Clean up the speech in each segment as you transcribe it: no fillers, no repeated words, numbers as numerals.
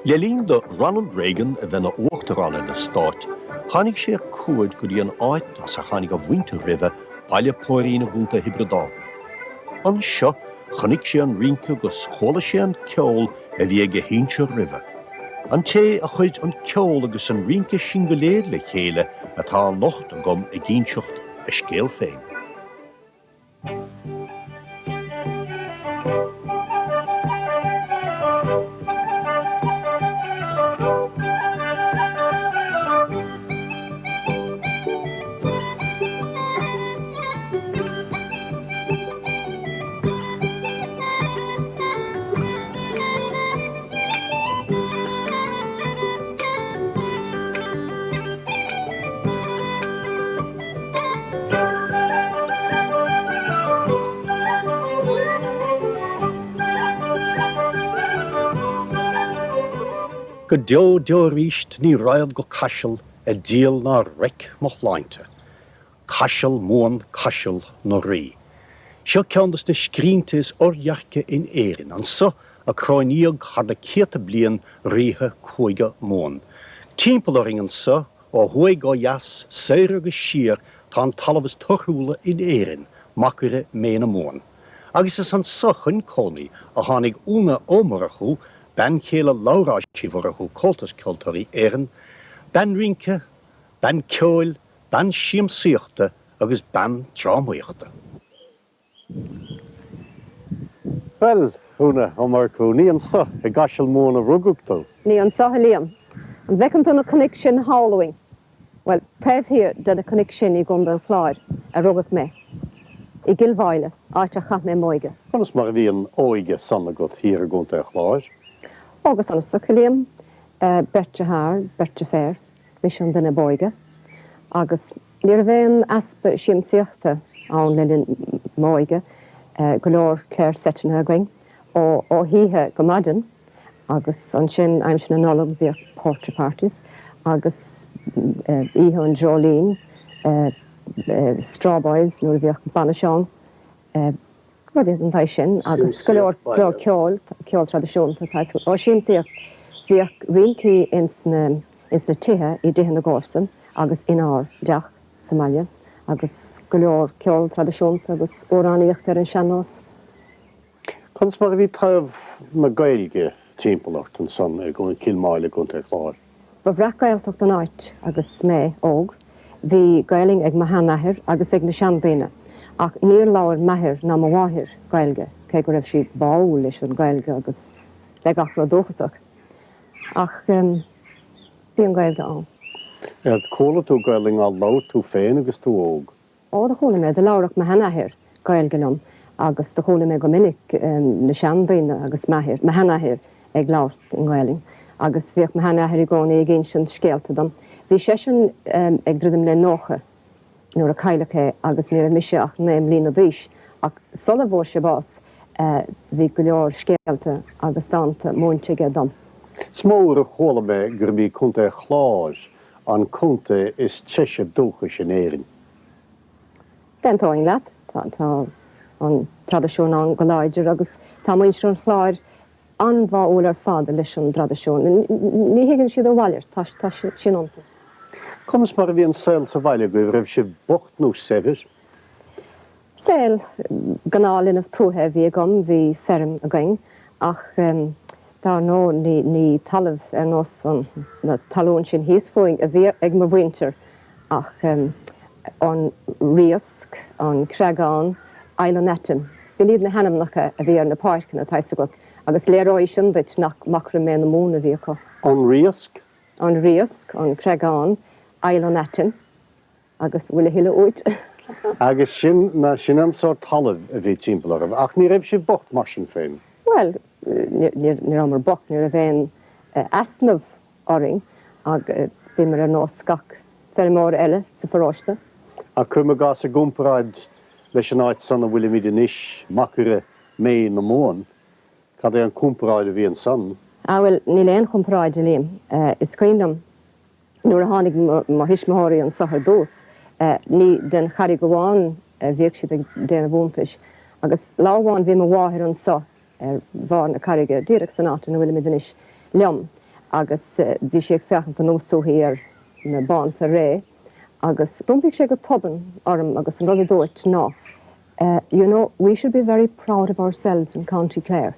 Le linn do Ronald Reagan a bheith ina Uachtarán ar na Stáit, tháinig sé ar cuaird go dtí an áit as ar tháinig a mhuintir roimhe, Baile Póirín i gContae Thiobraid Árann. Anseo, chonaic sé an rince agus chuala sé an ceol a bhí ag a shinsir roimhe. An té a chuir an ceol agus an rince sin go léir le chéile atá anocht agam ag inseacht a scéal féin. Go deo deo aríst ní raghad go Caiseal ag díol ná reic mo shláinte. Caiseal Mumhan, Caiseal na Rí. Seo ceann dos na scrínte is oirdheirce in Éirinn. Anso a cróiníodh thar na céadta bliain ríthe Cúige Mumhan. Timpeall orainn anso, ó thuaidh, ó dheas, soir agus siar, tá an talamh is torthúla in Éirinn, Machaire Méith na Mumhan. Agus is anso chun cónaí a tháinig Úna Ó Murchú, bean chéile Labhráis Uí Mhurchú, Comhaltas Ceoltóirí Éireann, bean rince, bean ceoil, bean siamsaíochta agus bean drámaíochta. Bhuel, Úna Ó Murchú, ní anso i gCaiseal Mumhan a rugadh tú. Ní anso, a Liam. An bhfeiceann tú na cnoic sin thall uainn? Bhuel, taobh thiar de na cnoic sin i gContae an Chláir a rugadh mé. I gCill Mháille, áit ar chaith mé m'óige. Conas mar a bhí an óige san agat thiar i gContae an Chláir? Ó, go sonasach, a Liam. Beirt dearthár, beirt deirféar. Mise an duine b'óige agus ní raibh aon easpa siamsaíochta ann le linn m'óige, go leor cláir-seiteanna againn ó oíche go maidin agus ansin aimsir na Nollag bhíodh porter parties agus oíche an dreoilín, strawboys nuair a bhíodh bainis ann. Rudaí den tsaghas sin agus go leor leor ceoil, ceol traidisiúnta, ó siamsaíocht. Bhíodh rincí ins na ins na tithe, i dtithe na gcomharsan agus inár dteach sa mbaile agus go leor ceol traidisiúnta agus amhránaíocht ar an sean-nós. Conas mar a bhí taobh na Gaeilge timpeall ort ansan i gCill Máille i gContae an Chláir? Ba bhreac-Ghaeltacht an áit agus mé óg. Bhí Gaelainn ag mo sheanathair agus ag na seandaoine, ach níor labhair m'athair ná mo mháthair Gaeilge, cé go raibh siad báúil leis an Ghaeilge agus le gach rud dúchasach. Ach bhí an Ghaeilge ann. Ar chuala tú Gaelainn á labhairt tú féin agus tú óg? Ó, do chuala mé, do labhradh mo sheanathair Gaeilge liom agus do chuala mé go minic na seandaoine agus m'athair, mo sheanathair ag labhairt i nGaelainn agus bhíodh mo sheanathair i gcónaí ag insint scéalta dom. Bhí seisean ag druidim le 90 nuair a cailleadh é agus ní raibh mise ach 9 mbliana d'aois ach sula bhfuair sé bás bhí go leor scéalta agus dánta múinte aige dom. Is mó uair a chuala mé gurb í Contae Chláir an contae is treise dúchais in Éirinn. D'aontóinn leat. Tá an traidisiún ann go láidir agus tá muintir an Chláir an-bháúil ar fad leis an dtraidisiún. Ní thuigeann siad a mhalairt, tá sin iontu. Conas mar a bhí an saol sa bhaile agaibh, raibh sibh bocht nó saibhir? Saol gnáthlinbh tuaithe a bhí agam, bhí feirm againn ach dar ndóigh ní talamh ar nós na talún sin thíos fúinn a bhí ag mo mhuintir ach an Riasc, an Creagán, Aill an Aitinn, b'in iad na hainmneacha a bhí ar na páirceanna, tá 'fhios agat, agus léireoidh sin duit nach Machaire Méith na Mumhan a bhí acu. An Riasc? An Riasc, an Creagán, Aill an Aitinn. Agus bhfuil a thuilleadh uait? Agus sin, sin an sórt talaimh a bhí timpeall oraibh. Ach ní raibh sibh bocht mar sin féin? Bhuel, ní rabhamar bocht, ní raibh aon easnamh orainn ach bhíomar ar nós gach feirmeoir eile sa pharóiste. Ach cuirim i gcás i gcomparáid leis an áit san a bhfuilimid anois, Machaire Méith na Mumhan, cad é an comparáid a bhí ansan? Ah bhuel, níl aon chomparáid, a Liam. Is cuimhin liom Nuair a tháinig mo thuismitheoirí anso ar dtús, ní den charraig amháin a bhíodh siad ag déanamh iontais. Agus lá amháin bhí mo mháthair anso ar bharr na carraige, díreach san áit ina bhfuilimid anois, liom. Agus bhí sé ag féachaint anuas uaithi ar na bánta réidh agus d'iompaigh sé go tobann orm agus an rud a dúirt ná, You know, we should be very proud of ourselves in County Clare.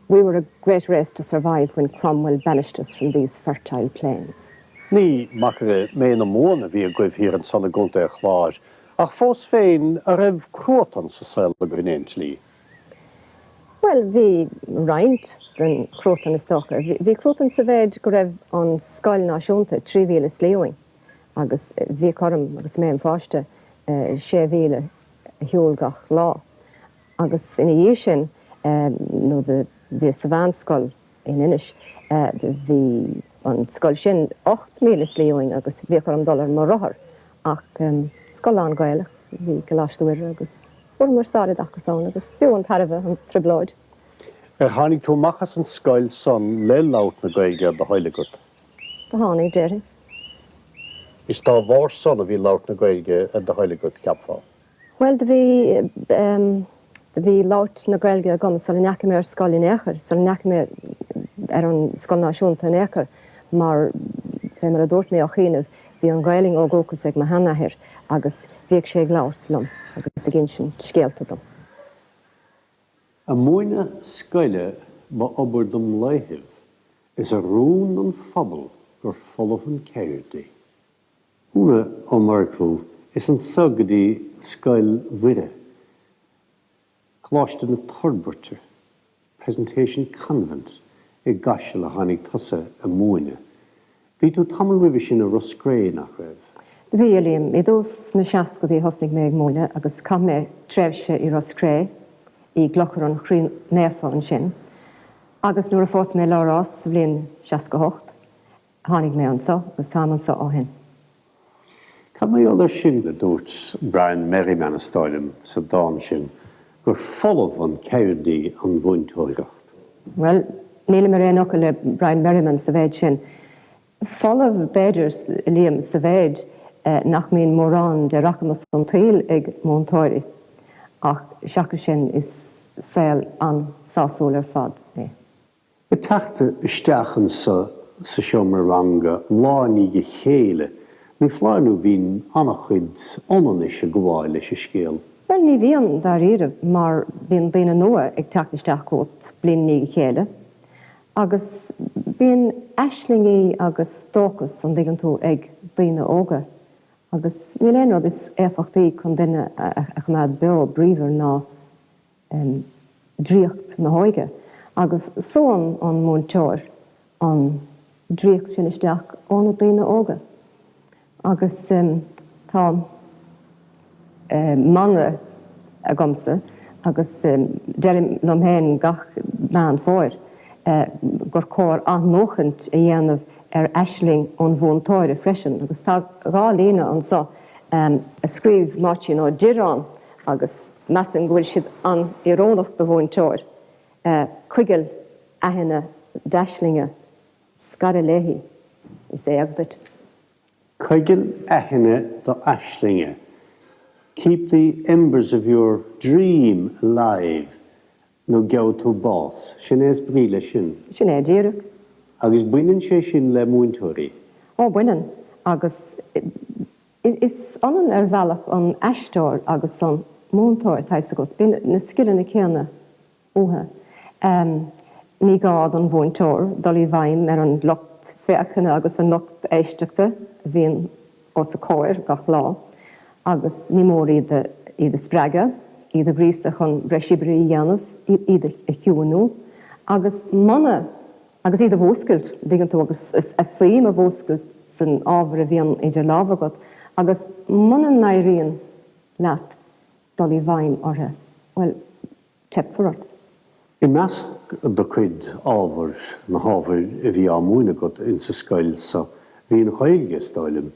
We were a great race to survive when Cromwell banished us from these fertile plains. Ní macaire méith na Mumhan a bhí agaibh thiar ansan i gContae an Chláir, ach fós féin, a' raibh cruatan sa saol agaibh in aon tslí? Bhuel, bhí roinnt den chruatan is dócha. Bhí cruatan sa mhéid go raibh an scoil náisiúnta 3 mhíle slí uainn agus bhíodh orm, agus mé im pháiste, sé mhíle a shiúl gach lá. Agus ina dhiaidh sin, nuair do bhíos sa mheánscoil in Inis, bhí an scoil sin 8 míle slí uainn agus bhíodh orm dul ar mo rothar. Ach scoil lán-Ghaelach a bhí i gColáiste Mhuire agus fuaireamar sároideachas ann agus b'fhiú an tairbhe an trioblóid. Ar tháinig tú amach as an scoil san le labhairt na Gaeilge ar do thoil agat? Do tháinig, déarfainn. Is dá bharr san a bhí labhairt na Gaeilge ar do thoil agat, cheapfá? Bhuel, do bhí, do bhí labhairt na Gaeilge agam sula ndeachaigh mé ar scoil in aon chor, sula ndeachaigh mé ar an scoil náisiúnta in aon chor, mar, fé mar a dúirt mé ó chianaibh, bhí an Ghaelainn ó dhúchas ag mo sheanathair agus bhíodh sé ag labhairt liom agus ag insint scéalta dom. A múineadh scoile ba obair dom laethibh, is a rún don phobal gur folamh an ceird í. Úna Ó Murchú, Is anso go dtí Scoil Mhuire, Coláiste na Toirbhirte, Presentation Convent, i gCaiseal a tháinig tusa a múineadh. Bhí tú tamall roimhe sin i Ros Cré, nach raibh? Do bhí, a Liam. I dtús na seascadaí thosnaigh mé ag múineadh agus chaith mé tréimhse i Ros Cré, i gClochar an Chroí Naofa ansin. Agus nuair a phós mé Labhrás sa bhliain 68, Tháinig mé anso agus táim anso ó shin. Cad mar gheall air sin a dúirt Brian Merriman, is dóigh liom, sa dán sin, gur folamh an ceird í an mhúinteoireacht? Bhuel, nílim ar aon fhocal le Brian Merriman sa mhéid sin. Folamh, b'fhéidir, a Liam, sa mhéid nach mbíonn mórán de rachmas an tsaoil ag múinteoirí, ach seachas sin is saol an-sásúil ar fad é. Ag teacht isteach anso sa seomra ranga lá i ndiaidh a chéile, ní foláir nó bíonn an-chuid ionannais ag gabháil leis an scéal. Bhuel, ní bhíonn, dáiríre, mar bíonn daoine nua ag teacht isteach chugat bliain i ndiaidh a chéile agus bíonn aislingí agus dóchas, an dtuigeann tú, ag daoine óga agus níl aon rud is éifeachtaí chun duine a choimeád beo bríomhar ná draíocht na hóige agus súann an múinteoir an draíocht sin isteach ó na daoine óga agus tá mana agamsa agus deirim liom féin gach Meán Fómhair gur cóir athnuachaint a dhéanamh ar aisling an mhúinteora freisin agus tá dhá líne anso a scríobh Máirtín Ó Direáin agus Measaim go bhfuil siad an-oiriúnach do mhúinteoir. Coigil aithne d'aislinge, scaradh léi, is éag duit. Coigil aithne d'aislinge, keep the embers of your dream alive, nó gheobhaidh tú bás. Sin é is brí leis sin. Sin é díreach. Agus baineann sé sin le múinteoirí? Ó, baineann. Agus Is ionann ar bhealach an aisteoir agus an múinteoir, tá fhios agat. Bíonn na scileanna céanna uathu. Ní gá don mhúinteoir dul i bhfeidhm ar an lucht féachana agus an lucht éisteachta a bhíonn os a comhair gach lá agus ní mór iad a iad a spreagadh, iad a ghríosadh chun breis oibre a dhéanamh, iad a chiúnú agus muna Agus iad a mhúscailt, an dtuigeann tú, agus a suim a mhúscailt san ábhar a bhíonn idir lámha agat, agus muna n-éiríonn leat dul i bhfeidhm orthu, bhuel, teipfear ort. I measc do chuid ábhair, na hábhair a bhí á múineadh agat insa scoil so, bhí an Ghaeilge, is dóigh liom.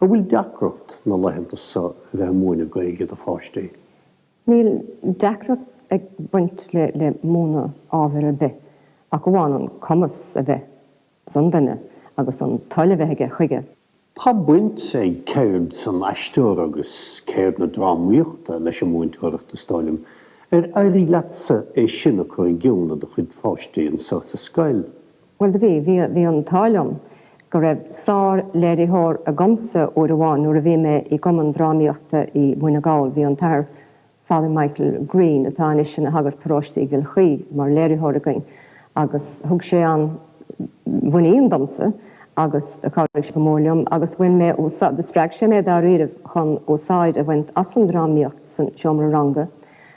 An bhfuil deacracht na laethanta so a bheith ag múineadh Gaeilge do pháistí? Níl deacracht ag baint le múineadh ábhair ar bith ach amháin an cumas a bheith san duine agus an toil a bheith aige chuige. Tá baint ag ceird an aisteora agus ceird na drámaíochta leis an múinteoireacht, is dóigh liom. Ar éirigh leatsa é sin a chur i gcionn i do chuid pháistí anso sa scoil? Bhuel, do bhí. Bhí, bhí an t-ádh liom go raibh sár-léiritheoir agamsa uair amháin nuair a bhí mé i gcumann drámaíochta i Muine Gall. Bhí an tAthair Father Michael Green, atá anois ina shagart paróiste i gCill Chaoi, mar léiritheoir againn agus thug sé an-mhuinín domsa agus chabhraigh sé go mór liom agus bhain mé úsáid, do spreag sé mé dáiríribh chun úsáid a bhaint as an drámaíocht san seomra ranga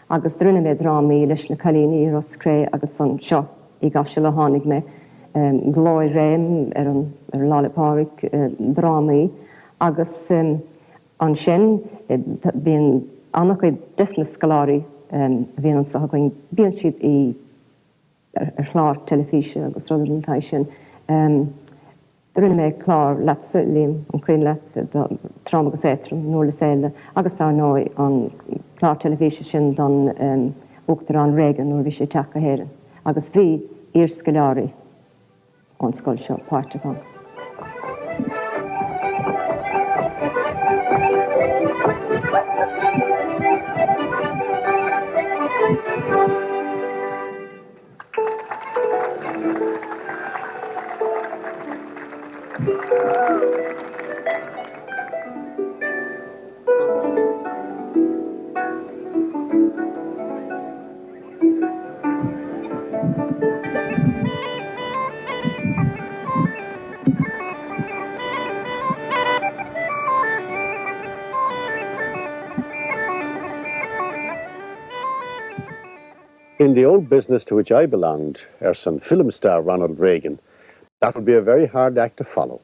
agus do rinne mé drámaí leis na cailíní i Ros Cré agus anseo i gCaiseal ó tháinig mé, Glóir-Réim ar an Lá 'le Pádraig, drámaí agus ansin bíonn an-chuid des na scoláirí a bhíonn anseo againn, bíonn siad i ar chláir teilifíse agus rudaí den tsaghas sin. Do rinne mé clár leatsa, Liam, an cuimhin leat, Trom agus Éadtrom, Durlas Éile, agus dar ndóigh an clár teilifíse sin don Uachtarán Reagan nuair a bhí sé ag teacht go hÉirinn. Agus bhí iarscoláirí ón scoil seo páirteach ann. In the old business to which I belonged, arsa an film star Ronald Reagan, that would be a very hard act to follow.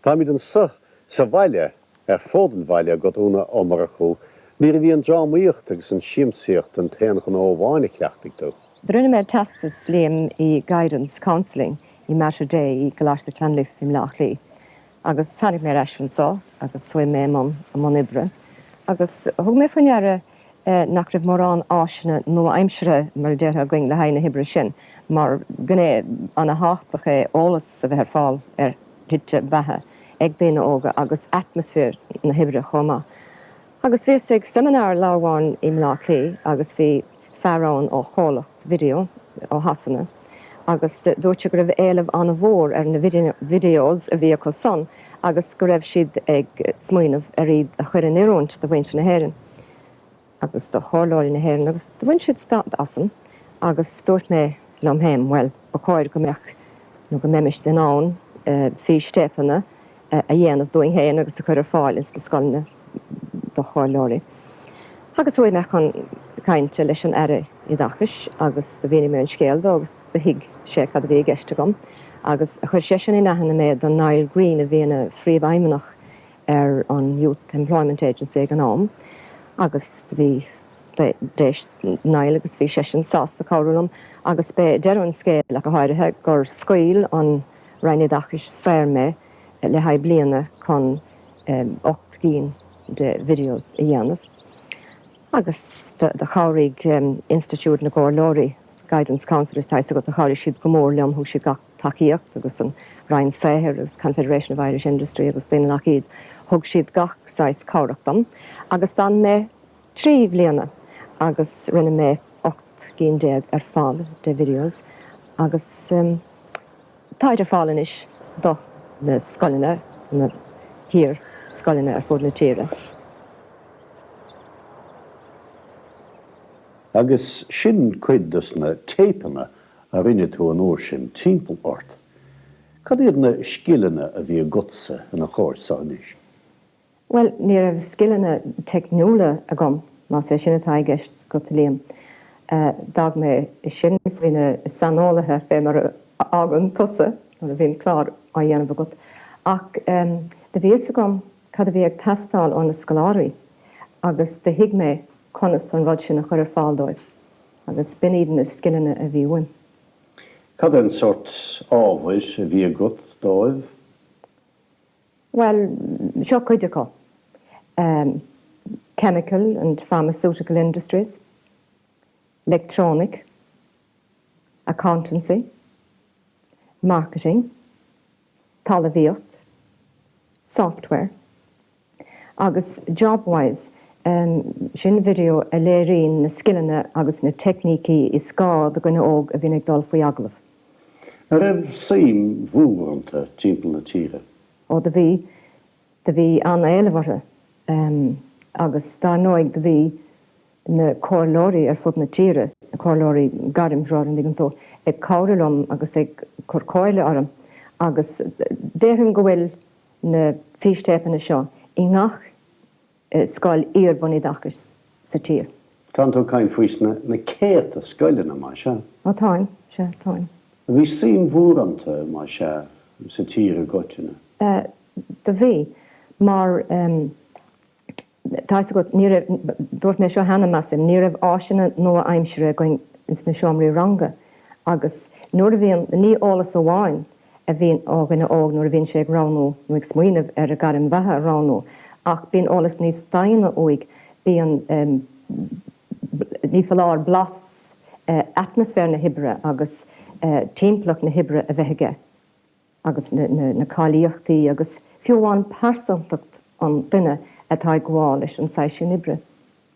Táimid anseo sa bhaile, ar fód an bhaile agat, Úna Ó Murchú, nuair a bhí an drámaíocht agus an siamsaíocht an t-aon ghnó amháin a chleachtaigh tú. Do rinne mé teastas, Liam, i Guidance Counselling i Mater Dei i gColáiste Clonliffe i mBleá Cliath agus tháinig mé ar ais anseo agus chuaigh mé i mbun i mbun oibre agus thug mé faoi ndeara nach raibh mórán áiseanna nua-aimseartha, mar a déarfá, againn le haghaidh na hoibre sin, mar gné ana-thábhachtach é eolas a bheith ar fáil ar shlite beatha ag daoine óga agus atmaisféar na hoibre chomh maith. Agus bhíos ag seimineár lá amháin i mBleá Cliath agus bhí fear ann ó chomhlacht video ó Shasana agus dúirt sé go raibh éileamh an-mhór ar na videos a bhí acu san agus go raibh siad ag smaoineamh ar iad a chur in oiriúint do mhuintir na hÉireann. agus do chomhairleoirí na hÉireann agus do bhain siad stad asam agus dúirt mé liom féin, bhuel, ba chóir go mbeadh nó go mbeimist in ann fístéipeanna a dhéanamh dúinn féin agus a chur ar fáil ins na scoileanna do chomhairleoirí. Agus chuaigh mé chun cainte leis an Aire Oideachais agus do mhínigh mé an scéal dó agus do thuig sé cad a bhí i gceist agam agus chuir seisean in aithne mé do Niall Greene a bhí ina phríomhfheidhmeannach ar an Youth Employment Agency ag an am agus do bhí, d'éist Niall agus bhí seisean sásta cabhrú liom agus b'é deireadh an scéil ach go háirithe gur scaoil an Roinn Oideachais saor mé le haghaidh bliana chun 8 gcinn de videos a dhéanamh agus do chabhraigh Institiúid na gComhairleoirí, Guidance Counsellors, tá fhios agat, do chabhraigh siad go mór liom, thug siad gach tacaíocht agus an Roinn Saothair agus Confederation of Irish Industry agus daoine nach iad, thug siad gach saghas cabhrach dom agus d'fhan mé 3 bhliana agus rinne mé 18 gcinn ar fad de videos agus táid ar fáil anois do na scoileanna, na hiar-scoileanna ar fud na tíre. Agus sin cuid dos na téipeanna a rinne tú an uair sin timpeall ort. Cad iad na scileanna a bhí agatsa ina chomhair so anois? Bhuel, ní raibh scileanna teicniúla agam, más é sin atá i gceist agat, a Liam. D'fhág mé sin faoi na saineolaithe, fé mar a fhágann tusa nuair a bhíonn clár á dhéanamh agat. Ach do bhí fhios agam cad a bhí ag teastáil ó na scoláirí agus do thuig mé conas an rud sin a chur ar fáil dóibh. Agus b'in iad na scileanna a bhí uaim. Cad é an sórt ábhair a bhí agat dóibh? Bhuel, seo cuid acu. Chemical and Pharmaceutical Industries, Lectronic, Accountancy, Marketing, Talmhaíocht, Software. Agus Jobwise, sin video a léiríonn na scileanna agus na teicnící is gá do dhuine óg a bhíonn ag dul faoi agallamh. An raibh suim mhór iontu timpeall na tíre? Ó do bhí. Do bhí an-éileamh orthu. Agus dar ndóigh do bhí na comhairleoirí ar fud na tíre, na comhairleoirí gairmthreoir an dtuigeann tú, ag cabhrú liom agus ag cur comhairle orm agus déarfainn go bhfuil na fístéipeanna seo i ngach scoil iar-bhunoideachais sa tír. Tánn tú ag caint faoi sna na céadta scoileanna, más ea? Ó táim, sea, táim. Bhí suim mhór iontu, más ea, sa tír i gcoitinne? Do bhí, mar tá fhios agat, ní raibh, dúirt mé seo cheana, measaim, ní raibh áiseanna nua-aimsire againn ins na seomraí ranga agus nuair a bhíonn, ní eolas amháin a bhíonn ó dhuine óg nuair a bhíonn sé ag roghnú nó ag smaoineamh ar a gairm bheatha a roghnú ach bíonn eolas níos doimhne uaidh, bíonn, ní foláir blas atmaisféar na hoibre agus timpeallacht na hoibre a bheith aige agus na cáilíochtaí agus fiú amháin pearsantacht an duine atá ag gabháil leis an saghas sin oibre.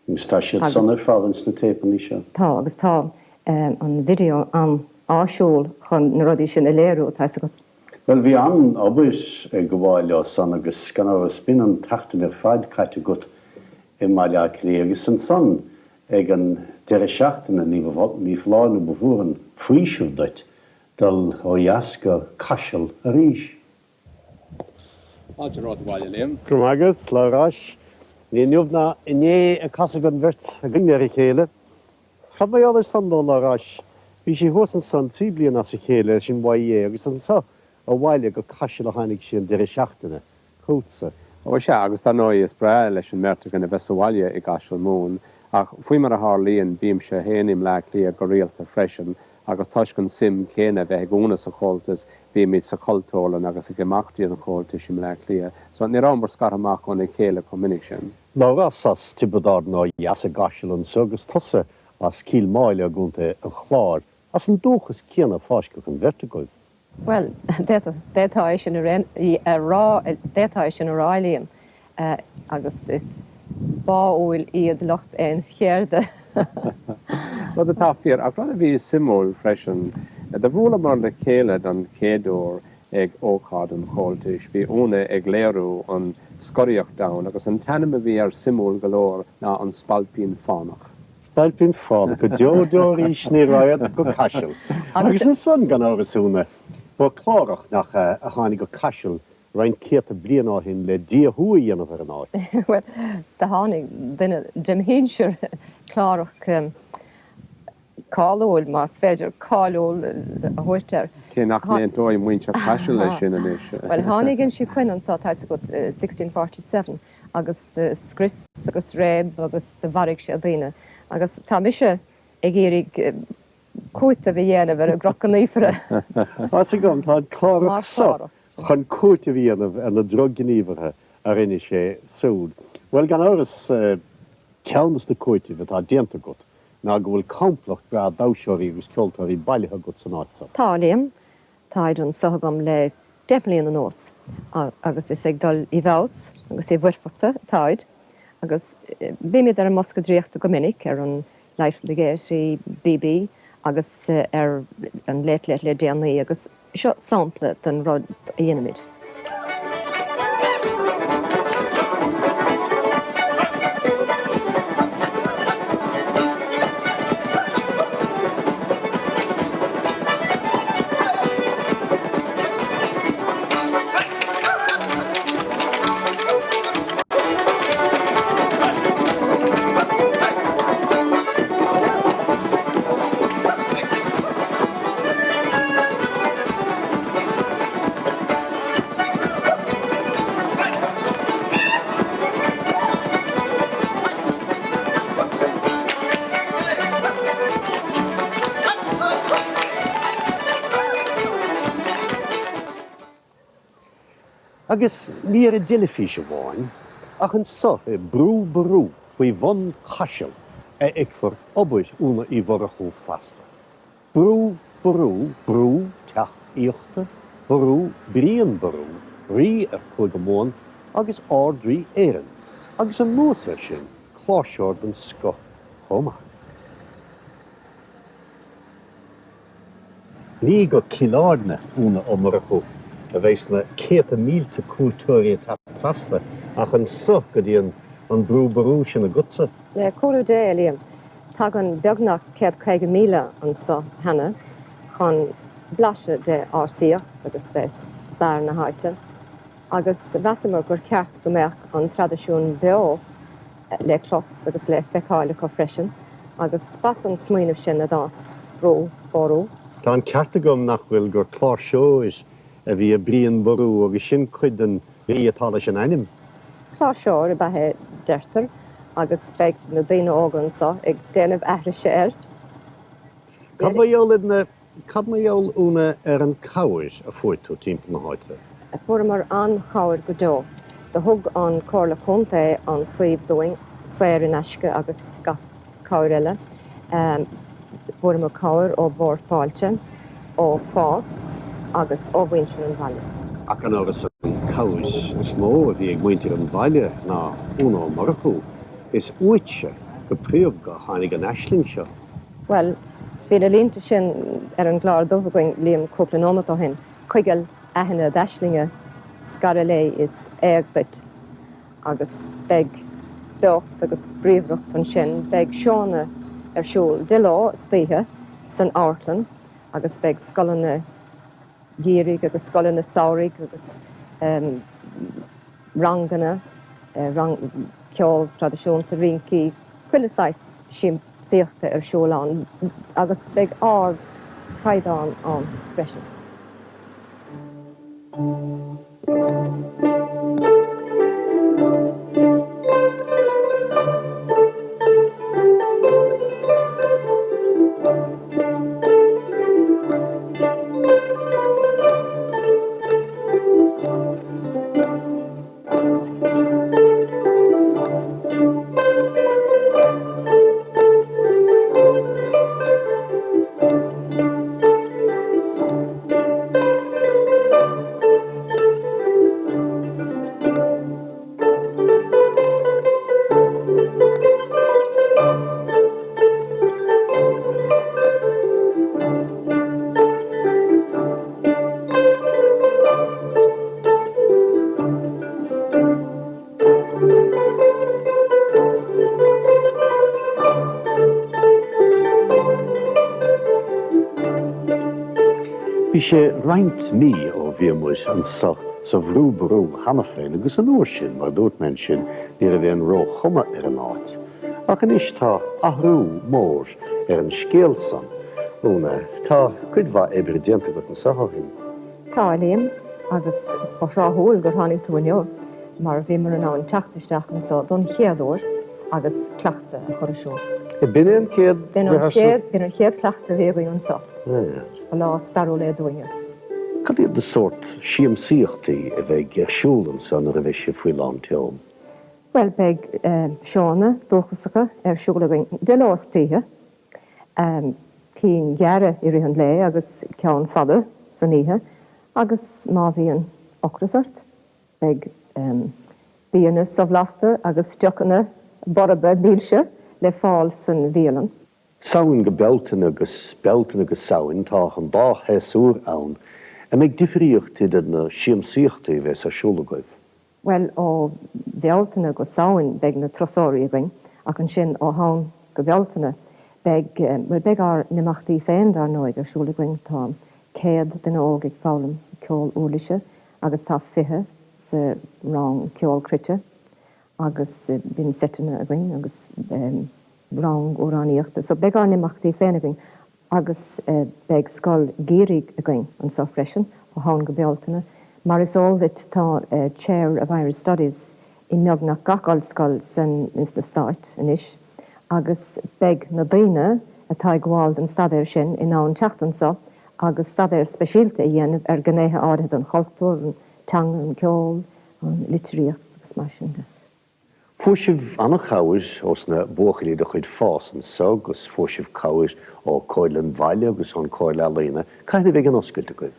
Agus tá siad san ar fad ins na téipeanna seo. Tá, agus tá an video an-áisiúil chun na rudaí sin a léiriú, tá fhios agat. Bhuel, bhí an-obair ag gabháil leo san agus gan amhras b'in an tseachtain ar fad caite agat i mBaile Átha Cliath agus ansan ag an deireadh seachtaine ní foláir nó ba mhór an faoiseamh duit dul ó dheas go Caiseal arís. Fáilte romhat abhaile, Liam. Go raibh maith agat, Labhráis. Ní inniu ná inné a casadh an bheirt againn ar a chéile. Cad mar gheall air san dó, Labhráis? Bhí sí thuas ansan 3 bliana as a chéile leis an YEA agus anso abhaile go Caiseal a tháinig sí an deireadh seachtaine. Chugatsa. Ó sea, agus dar ndóigh is breá leis an mbeirt againn a bheith sa bhaile i gCaiseal Mumhan, ach faoi mar a tharlaíonn, bímse féin i mBleá Cliath go rialta freisin, agus toisc an suim céanna a bheith ag Úna sa Chomhaltas, bímid sa Chultúrlann agus ag imeachtaí an Chomhaltais i mBleá Cliath, so ní rabhamar scartha amach óna chéile chomh minic sin. Labhrás as Tiobraid Árann ó dheas i gCaiseal anso agus tusa as Cill Máille i gContae an Chláir. As an dúchas céanna a fáisceadh an bheirt agaibh. Bhuel, d'fhéadfá é sin a rá, d'fhéadfá é sin a rá, a Liam, agus is báúil iad lucht aon cheirde. Rud atá fíor, ach rud a bhí suimiúil freisin, do bhuaileamar le chéile don chéad uair ag ócáid an Chomhaltais. Bhí Úna ag léiriú an scoraíocht ann, agus an t-ainm a bhí air suimiúil go leor ná An Spailpín Fánach. Spailpín Fánach go deo deo arís ní raghad go Caiseal. Agus ansan, gan amhras, Úna, ba Clárach, nach ea, a tháinig go Caiseal roinnt céadta bliain ó shin le díothú a dhéanamh ar an áit. Bhuel, do tháinig duine dem shinsir, Clárach cáiliúil, más féidir cáiliúil a thabhairt air. Cé nach n-aontóidh muintir Chaisil leis sin anois. Bhuel, tháinig MC Quinn anso, tá fhios agat, 1647. agus do scrios agus réab agus do mharaigh sé daoine agus tá mise ag iarraidh cúiteamh a dhéanamh ar an gCnoc an Naofaire. Tá fhios agam, tá an Clárach so chun cúiteamh a dhéanamh ar na drochghníomhartha a rinne sé siúd. Bhuel, gan amhras, ceann de na cúitimh atá déanta agat ná go bhfuil complacht breá damhsóirí agus ceoltóirí bailithe agat san áit so. Tá, Liam. Táid anso agam le 10 mbliana anuas agus is ag dul i bhfeabhas agus i bhfoirfeachta atáid agus bímid ar an mBosca Draíochta go minic, ar an Live from the Gaiety, BB agus ar an Late Late le déanaí agus seo sampla den rud a dhéanaimid. Agus ní ar an dteilifís amháin, ach anso i Brú Ború faoi bhun Caiseal a fheicfear obair Úna Uí Mhurchú feasta. Brú Ború, Brú, teach aíochta, Ború, Brian Ború, rí ar Chúige Mumhan agus Ard-Rí Éireann, agus anuas air sin, cláirseoir den scoth chomh maith. Ní go Cill Airne, Úna Ó Murchú, a bheas na céadta mílte cuairteoirí ag teacht trasna ach anso go dtí an an Brú Ború sin agatsa. Le cúnamh Dé, a Liam, tagann beagnach 150,000 anso cheana chun blaiseadh de ársaíocht agus de stair na háite agus mheasamar gur cheart go mbeadh an traidisiún beo le clos agus le feiceáil acu freisin agus b'as an smaoineamh sin a d'fhás Brú Ború. Tá an ceart agam, nach bhfuil, gur cláirseoir a bhí i Brian Ború agus sin cuid den bhrí atá leis an ainm. Cláirseoir ab ea é, deirtear, agus beidh na daoine óga anso ag déanamh aithrise air. Cad mar gheall ar na Cad mar gheall, Úna, ar an cabhair a fuair tú timpeall na háite? Fuaireamar an-chabhair go deo. Do thug an Comhairle Contae an suíomh dúinn, saor in aisce agus gach cabhair eile. Fuaireamar cabhair ó Bhord Fáilte, ó Fás agus ó mhuintir an bhaile. Ach gan amhras an cabhair is mó a bhí ag muintir an bhaile ná Úna Ó Murchú. Is uaitse go príomha a tháinig an aisling seo. Bhuel, bhí na línte sin ar an gclár dubh againn, Liam, cúpla nóimeat ó shin, Coigil aithinne d'aislinge, scaradh léi is éag duit. Agus beidh beocht agus bríomhaireacht ansin. Beidh seónna ar siúl de ló is d'oíche san amharclann agus beidh scoileanna geimhridh agus scoileanna samhraidh agus ranganna, rang ceol traidisiúnta, rincí, chuile saghas siamsaíochta ar siúl ann agus beidh ardchaighdeán ann freisin. Bhí sé roinnt mí ó bhíomair anso sa Bhrú Ború cheana féin agus an uair sin, mar a dúirt mé ansin, ní raibh aon ró-chuma ar an áit. Ach anois tá athrú mór ar an scéal san. Úna, tá cuid mhaith oibre déanta agat anso ó shin. Tá, a Liam, agus ba thráthúil gur tháinig tú inniu mar bhíomar in ann teacht isteach anso don chéad uair agus cleachtadh a chur ar siúl. B'in é an chéad rehearsal? B'in an chéad chleachtadh a bhí againn anso. Ba lá stairiúil é dúinne. Cad iad na sórt siamsaíochtaí a bheidh ar siúl anso nuair a bheidh sibh faoi lán tseoil? Bhuel, beidh seónna dúchasacha ar siúl againn de ló is d'oíche. cinn ghearra i rith an lae agus ceann fada san oíche agus má bhíonn ocras ort, beidh bianna sobhlasta agus deochanna borba milse le fáil san bhialann. Samhain go Bealtaine agus Bealtaine go Samhain, tá an dá shéasúr ann. An mbeidh difríocht idir na siamsaíochtaí a bheas ar siúl agaibh? Bhuel, ó Bhealtaine go Samhain beidh na turasóirí againn, ach ansin ó Shamhain go Bealtaine beidh, bhuel, beidh ár n-imeachtaí féin, dar ndóigh, ar siúl againn. Tá 100 duine óg ag foghlaim ceol uirlise agus tá 20 sa rang ceol cruite agus bíonn seiteanna againn agus rang amhránaíochta. So beidh ár n-imeachtaí féin againn. Agus beidh scoil gheimhridh againn anseo freisin, ó Shamhain go Bealtaine. Mar is eol duit, tá Chair of Irish Studies i mbeagnach gach ollscoil san ins na Stáit anois, agus beidh na daoine atá ag gabháil don staidéar sin in ann teacht anseo agus staidéar speisialta a dhéanamh ar ghnéithe áirithe den chultúr, an teanga, an ceol, an litríocht agus mar sin de. Fuair sibh an-chabhair ós na buachaillí de chuid Fás anso agus fuair sibh cabhair ó Comhairle an Bhaile agus ón Comhairle Ealaíona. Cathain a bheidh an oscailt agaibh?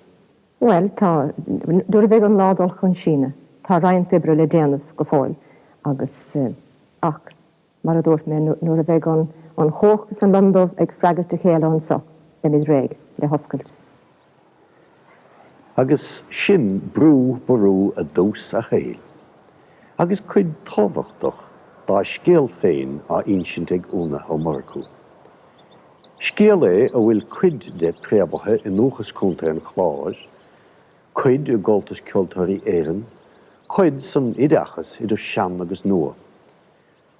Bhuel, tá, nuair a bheidh an lá dul chun síneadh. Tá roinnt oibre le déanamh go fóill agus, ach mar a dúirt mé, nuair a bheidh an an chuach is an lon dubh ag freagairt a chéile anso, beimid réidh le hoscailt. Agus sin Brú Ború i dtús a shaoil. Agus cuid tábhachtach dá scéal féin á insint ag Úna Ó Murchú. Scéal é a bhfuil cuid de préamhaithe i ndúchas Contae an Chláir, cuid i gComhaltas Ceoltóirí Éireann, cuid san oideachas idir sean agus nua.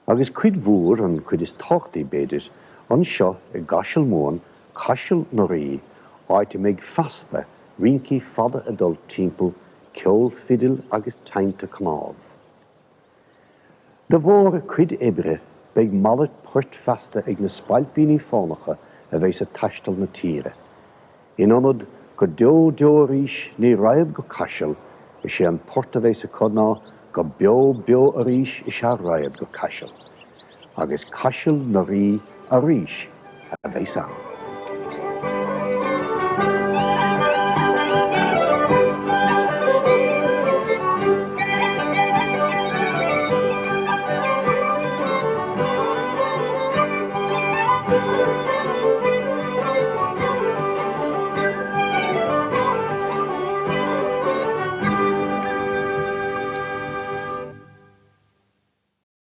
Agus cuid mhór, an cuid is tábhachtaí b'fhéidir, anseo i gCaiseal Mumhan, Caiseal na Rí, áit a mbeidh feasta rincí fada ag dul timpeall, ceol fidil agus teinnte cnámh. De bharr a cuid oibre, beidh malairt poirt feasta ag na spailpíní fánacha a bheas ag taisteal na tíre. In ionad 'Go deo deo arís ní raghad go Caiseal', is é an port a bheas acu ná 'Go beo beo arís is ea raghad go Caiseal'. Agus Caiseal na Rí arís a bheas ann.